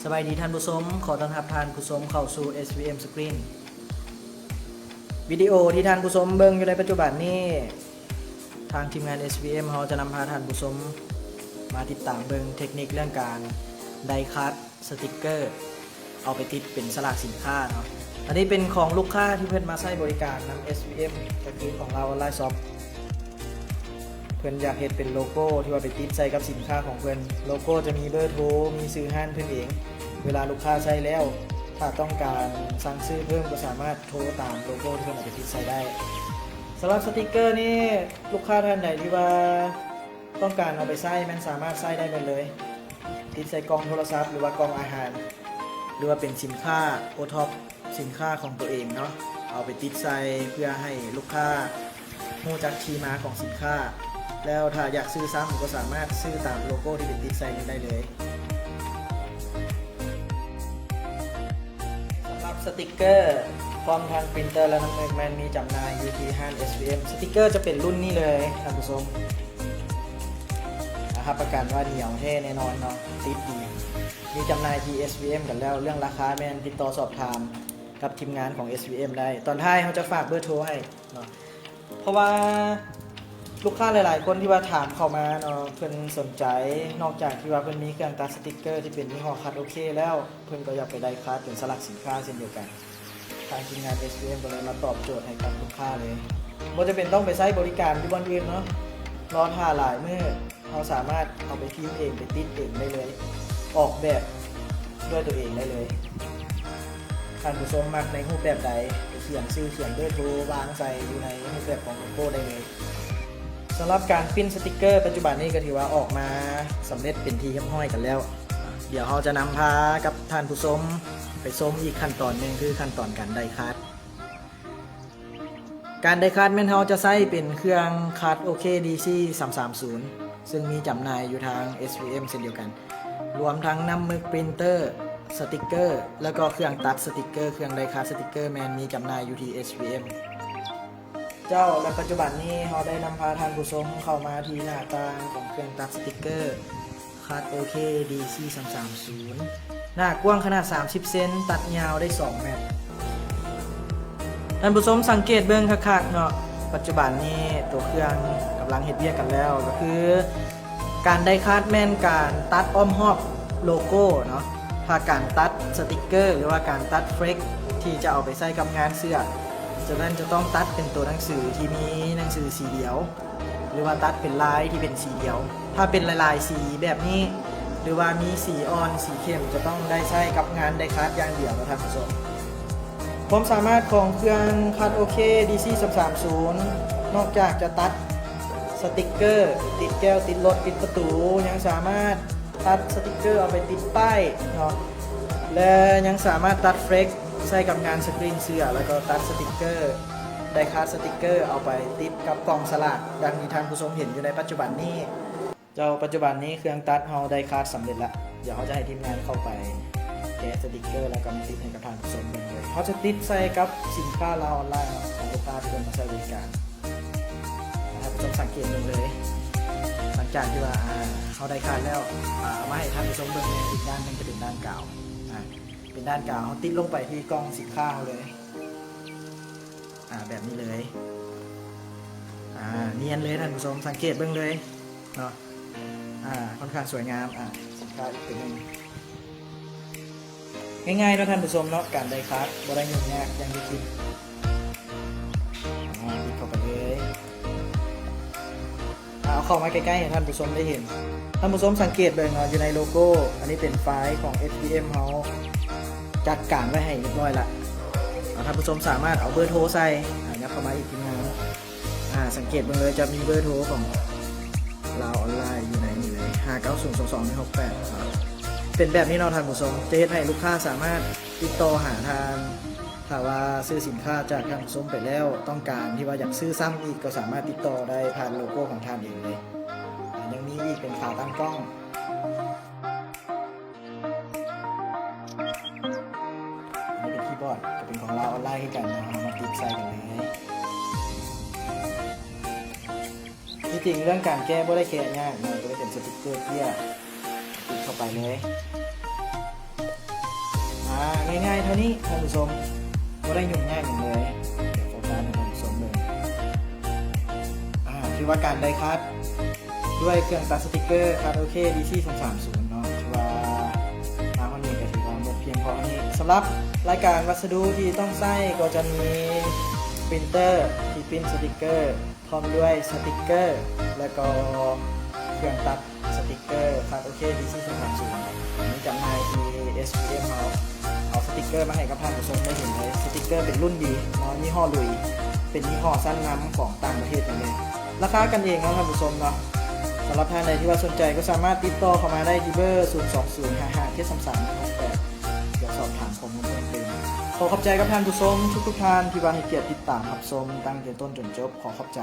ສະບາຍດີທ່ານຜູ້ຊົມ, ຂໍຕ້ອນຮັບທ່ານຜູ້ຊົມເຂົ້າສູ່ ເອສວີເອັມ Screen. ວິດີໂອທີ່ທ່ານຜູ້ຊົມເບິ່ງຢູ່ໃນປັດຈຸບັນນີ້ ທາງທີມງານ ເອສວີເອັມ ເຮົາຈະນຳພາທ່ານຜູ້ຊົມມາຕິດຕາມເບິ່ງເທັກນິກເລື່ອງການໄດ້ຄັດສະຕິກເກີ ເອົາໄປຕິດເປັນສະຫຼາກສິນຄ້າເນາະ. ອັນນີ້ເປັນຂອງລູກຄ້າທີ່ເພິ່ນມາໃຊ້ບໍລິການນຳ ເອສວີເອັມ ກໍຄືຂອງລາວອອນລາຍຊັອບ. ເພິ່ນຢາກເຮັດເປັນໂລໂກ້ທີ່ວ່າໄປຕິດໃສ່ກັບສິນຄ້າຂອງເພິ່ນ. ໂລໂກ້ຈະມີເບີໂທ, ມີຊື່ຮ້ານເພິ່ນເອງ. ເວລາລູກຄ້າໃຊ້ແລ້ວ ຖ້າຕ້ອງການສັ່ງຊື້ເພີ່ມ ກໍສາມາດໂທຕາມໂລໂກ້ທີ່ເພິ່ນເອົາໄປຕິດໃສ່ໄດ້. ສຳລັບສະຕິກເກີນີ້ ລູກຄ້າທ່ານໃດທີ່ວ່າຕ້ອງການເອົາໄປໃຊ້ ແມ່ນສາມາດໃຊ້ໄດ້ເບິດເລີຍ. ຕິດໃສ່ກ່ອງໂທລະສັບ ຫຼືວ່າກ່ອງອາຫານ ຫຼືວ່າເປັນສິນຄ້າໂອທັອບ ສິນຄ້າຂອງຕົວເອງເນາະ, ເອົາໄປຕິດໃສ່ເພື່ອໃຫ້ລູກຄ້າຮູ້ຈັກທີ່ມາຂອງສິນຄ້າ. ແລ້ວຖ້າຢາກຊື້ຊ້ຳ ກໍສາມາດຊື້ຕາມໂລໂກ້ທີ່ໄປຕິດໃສ່ນີ້ໄດ້ເລີຍ. ສຳລັບສະຕິກເກີພ້ອມທັງປຣິນເຕີ ແລະ ນ້ຳເມືອກ ແມ່ນມີຈຳໜ່າຍຢູ່ທີ່ຮ້ານ ເອສວີເອັມ. ສະຕິກເກີຈະເປັນລຸ້ນນີ້ເລີຍທ່ານຜູ້ຊົມ, ຮັບປະກັນວ່າໜຽວແທ້ແນ່ນອນເນາະ, ຕິດດີ. ມີຈຳໜ່າຍທີ່ ເອສວີເອັມ ກັນແລ້ວ. ເລື່ອງລາຄາແມ່ນຕິດຕໍ່ສອບຖາມກັບທີມງານຂອງ ເອສວີເອັມ ໄດ້. ຕອນທ້າຍເຮົາຈະຝາກເບີໂທໃຫ້ເນາະ, ເພາະວ່າລູກຄ້າຫຼາຍໆຄົນທີ່ວ່າຖາມເຂົ້າມາເນາະ ເພິ່ນສົນໃຈ, ນອກຈາກທີ່ວ່າເພິ່ນມີເຄື່ອງຕັດສະຕິກເກີທີ່ເປັນຍີ່ຫໍ້ຄັດໂອເຄແລ້ວ ເພິ່ນກໍຢາກໄປໄດ້ຄັດເປັນສະຫຼັກສິນຄ້າເຊັ່ນດຽວກັນ. ທາງທີມງານ ເອສວີເອັມ ກໍເລີຍມາຕອບໂຈດໃຫ້ກັບລູກຄ້າເລີຍ, ບໍ່ຈຳເປັນຕ້ອງໄປໃຊ້ບໍລິການຢູ່ບ່ອນອື່ນເນາະ, ລໍຖ້າຫຼາຍມື້ ເຮົາສາມາດເອົາໄປພິມເອງ ໄປຕິດເອງໄດ້ເລີຍ, ອອກແບບດ້ວຍຕົວເອງໄດ້ເລີຍ. ທ່ານຜູ້ຊົມມັກໃນຮູບແບບໃດ ກໍຂຽນຊື່ ຂຽນເບີໂທ ວາງໃສ່ຢູ່ໃນຮູບແບບຂອງໂລໂກ້ໄດ້ເລີຍ. ສຳລັບການປຣິນສະຕິກເກີປັດຈຸບັນນີ້ ກໍຖືວ່າອອກມາສຳເລັດເປັນທີ່ຮຽບຮ້ອຍກັນແລ້ວ. ດຽວເຮົາຈະນຳພາກັບທ່ານຜູ້ຊົມໄປຊົມອີກຂັ້ນຕອນໜຶ່ງ ຄືຂັ້ນຕອນການໄດ້ຄັດ. ການໄດ້ຄັດແມ່ນເຮົາຈະໃຊ້ເປັນເຄື່ອງຄັດໂອເຄ ດີຊີ ສາມສາມສູນ ເຊິ່ງມີຈຳໜ່າຍຢູ່ທາງ ເອສວີເອັມ ເຊັ່ນດຽວກັນ, ລວມທັງນ້ຳເມືອກ ປຣິນເຕີ ສະຕິກເກີ ແລ້ວກໍເຄື່ອງຕັດສະຕິກເກີ, ເຄື່ອງໄດ້ຄັດສະຕິກເກີ ແມ່ນມີຈຳໜ່າຍຢູ່ທີ່ ເອສວີເອັມ ເຈົ້າ. ແລະ ປັດຈຸບັນນີ້ເຮົາໄດ້ນຳພາທ່ານຜູ້ຊົມເຂົ້າມາທີ່ໜ້າຕ່າງຂອງເຄື່ອງຕັດສະຕິກເກີ ຄັດໂອເຄ ດີຊີ ສາມສາມສູນ ໜ້າກວ້າງຂະໜາດສາມສິບເຊັນ, ຕັດຍາວໄດ້ສອງແມັດ. ທ່ານຜູ້ຊົມສັງເກດເບິ່ງຄັກໆເນາະ, ປັດຈຸບັນນີ້ໂຕເຄື່ອງກຳລັງເຮັດວຽກກັນແລ້ວ, ກໍຄືການໄດ້ຄັດແມ່ນການຕັດອ້ອມຮອບໂລໂກ້ເນາະ. ຖ້າການຕັດສະຕິກເກີ ຫຼືວ່າການຕັດເຟລັກທີ່ຈະເອົາໄປໃສ່ກັບງານເສື້ອ, ສະນັ້ນຈະຕ້ອງຕັດເປັນໂຕໜັງສືທີ່ມີໜັງສືສີດຽວ ຫຼືວ່າຕັດເປັນລາຍທີ່ເປັນສີດຽວ. ຖ້າເປັນຫຼາຍໆສີແບບນີ້ ຫຼືວ່າມີສີອ່ອນ, ສີເຂັ້ມ, ຈະຕ້ອງໄດ້ໃຊ້ກັບງານໄດ້ຄັດຢ່າງດຽວເນາະທ່ານຜູ້ຊົມ. ຄວາມສາມາດຂອງເຄື່ອງຄັດໂອເຄ ດີຊີ ສາມສາມສູນ ນອກຈາກຈະຕັດສະຕິກເກີ ຕິດແກ້ວ ຕິດລົດ ຕິດປະຕູ, ຍັງສາມາດຕັດສະຕິກເກີເອົາໄປຕິດປ້າຍເນາະ ແລະ ຍັງສາມາດຕັດເຟລັກໃສ່ກັບງານສະກຣີນເສື້ອ ແລ້ວກໍຕັດສະຕິກເກີ ໄດ້ຄັດສະຕິກເກີເອົາໄປຕິດກັບກ່ອງສະຫຼາກ ດັ່ງທີ່ທ່ານຜູ້ຊົມເຫັນຢູ່ໃນປັດຈຸບັນນີ້. ເຈົ້າ, ປັດຈຸບັນນີ້ເຄື່ອງຕັດເຮົາໄດ້ຄັດສຳເລັດລະ. ດຽວເຮົາຈະໃຫ້ທີມງານເຂົ້າໄປແກະສະຕິກເກີ ແລ້ວກໍມາຕິດໃຫ້ກັບທ່ານຜູ້ຊົມເບິ່ງເລີຍ. ເຮົາຈະຕິດໃສ່ກັບສິນຄ້າລາວອອນລາຍເນາະ ຂອງລູກຄ້າທີ່ເພິ່ນມາໃຊ້ບໍລິການ. ໃຫ້ທ່ານຜູ້ຊົມສັງເກດເບິ່ງເລີຍ. ຫຼັງຈາກທີ່ວ່າ ອ່າ ເຮົາໄດ້ຄັດແລ້ວ, ອ່າ ເອົາມາໃຫ້ທ່ານຜູ້ຊົມເບິ່ງໃນອີກດ້ານໜຶ່ງ ຈະເປັນດ້ານກາວ. ອ່າ ເປັນດ້ານກາວ, ເຮົາຕິດລົງໄປທີ່ກ່ອງສິນຄ້າເຮົາເລີຍ. ອ່າ ແບບນີ້ເລີຍ. ອ່າ ນຽນເລີຍທ່ານຜູ້ຊົມ, ສັງເກດເບິ່ງເລີຍເນາະ. ອ່າ ຂ້ອນຂ້າງສວຍງາມ. ອ່າ ສິນຄ້າອີກຕົວໜຶ່ງ. ງ່າຍໆເນາະທ່ານຜູ້ຊົມເນາະ, ການໄດ້ຄັດບໍ່ໄດ້ຫຍຸ້ງຍາກຢ່າງທີ່ຄິດ. ອ່າ ຕິດເຂົ້າໄປເລີຍ. ອ່າ ເອົາເຂົ້າມາໃກ້ໆໃຫ້ທ່ານຜູ້ຊົມໄດ້ເຫັນ. ທ່ານຜູ້ຊົມສັງເກດເບິ່ງເນາະ, ຢູ່ໃນໂລໂກ້ ອັນນີ້ເປັນໄຟລ໌ຂອງ ເອສວີເອັມ ເຮົາຈັດການໄວ້ໃຫ້ຮຽບຮ້ອຍລະ. ອ່າ ທ່ານຜູ້ຊົມສາມາດເອົາເບີໂທໃສ່. ອ່າ ຫຍັບເຂົ້າມາອີກທີມງານ. ອ່າ ສັງເກດເບິ່ງເລີຍ, ຈະມີເບີໂທຂອງລາວອອນລາຍຢູ່ໃນນີ້ເລີຍ, ຫ້າເກົ້າສູນ ສອງສອງໜຶ່ງຫົກແປດ. ເປັນແບບນີ້ເນາະທ່ານຜູ້ຊົມ, ຈະເຮັດໃຫ້ລູກຄ້າສາມາດຕິດຕໍ່ຫາທ່ານ. ຖ້າວ່າຊື້ສິນຄ້າຈາກທ່ານຜູ້ຊົມໄປແລ້ວ, ຕ້ອງການທີ່ວ່າຢາກຊື້ຊ້ຳອີກ, ກໍສາມາດຕິດຕໍ່ໄດ້ຜ່ານໂລໂກ້ຂອງທ່ານເອງເລີຍ. ອ່າ ຍັງມີອີກເປັນຂາຕັ້ງກ້ອງ. ອັນນີ້ເປັນຄີບອດ, ກໍເປັນຂອງລາວອອນລາຍຄືກັນເນາະ, ເຮົາມາຕິດໃສ່ກັນເລີຍ. ທີ່ຈິງເລື່ອງການແກະບໍ່ໄດ້ແກະຍາກເນາະ, ຕົວນີ້ເປັນສະຕິກເກີເຕ້ຍ, ຕິດເຂົ້າໄປເລີຍ. ອ່າ ງ່າຍໆເທົ່ານີ້ທ່ານຜູ້ຊົມ ບໍ່ໄດ້ຫຍຸ້ງຍາກຫຍັງເລີຍ. ດຽວໂຟກັສໃຫ້ທ່ານຜູ້ຊົມເບິ່ງ ອ່າ ຖືວ່າການໄດ້ຄັດດ້ວຍເຄື່ອງຕັດສະຕິກເກີ ຄັດໂອເຄ ດີຊີສາມສາມສູນເນາະ ຖືວ່າມາຮອດນີ້ກໍຖືວ່າໝົດພຽງພໍເທົ່ານີ້. ສຳລັບລາຍການວັດສະດຸທີ່ຕ້ອງໃຊ້ກໍຈະມີ ປຣິນເຕີທີ່ປຣິນສະຕິກເກີ ພ້ອມດ້ວຍສະຕິກເກີ ແລະກໍເຄື່ອງຕັດສະຕິກເກີ ຄັດໂອເຄ ດີຊີສາມສາມສູນ ມີຈຳໜ່າຍທີ່ ເອສພີເອັມ ເຮົາເອົາສະຕິກເກີມາໃຫ້ກັບທ່ານຜູ້ຊົມໄດ້ເຫັນເລີຍ. ສະຕິກເກີເປັນລຸ້ນດີເນາະ ຍີ່ຫໍ້ລຸຍ ເປັນຍີ່ຫໍ້ຊັ້ນນຳຂອງຕ່າງປະເທດເລີຍ. ລາຄາກັນເອງເນາະທ່ານຜູ້ຊົມເນາະ. ສຳລັບທ່ານໃດທີ່ວ່າສົນໃຈກໍສາມາດຕິດຕໍ່ເຂົ້າມາໄດ້ທີ່ເບີ ສູນສອງສູນຫ້າຫ້າເຈັດສາມສາມແປດ ເພື່ອສອບຖາມຂໍ້ມູນເພີ່ມເຕີມ. ຂໍຂອບໃຈກັບທ່ານຜູ້ຊົມທຸກໆທ່ານທີ່ວ່າໃຫ້ກຽດຕິດຕາມຮັບຊົມຕັ້ງແຕ່ຕົ້ນຈົນຈົບ. ຂໍຂອບໃຈ.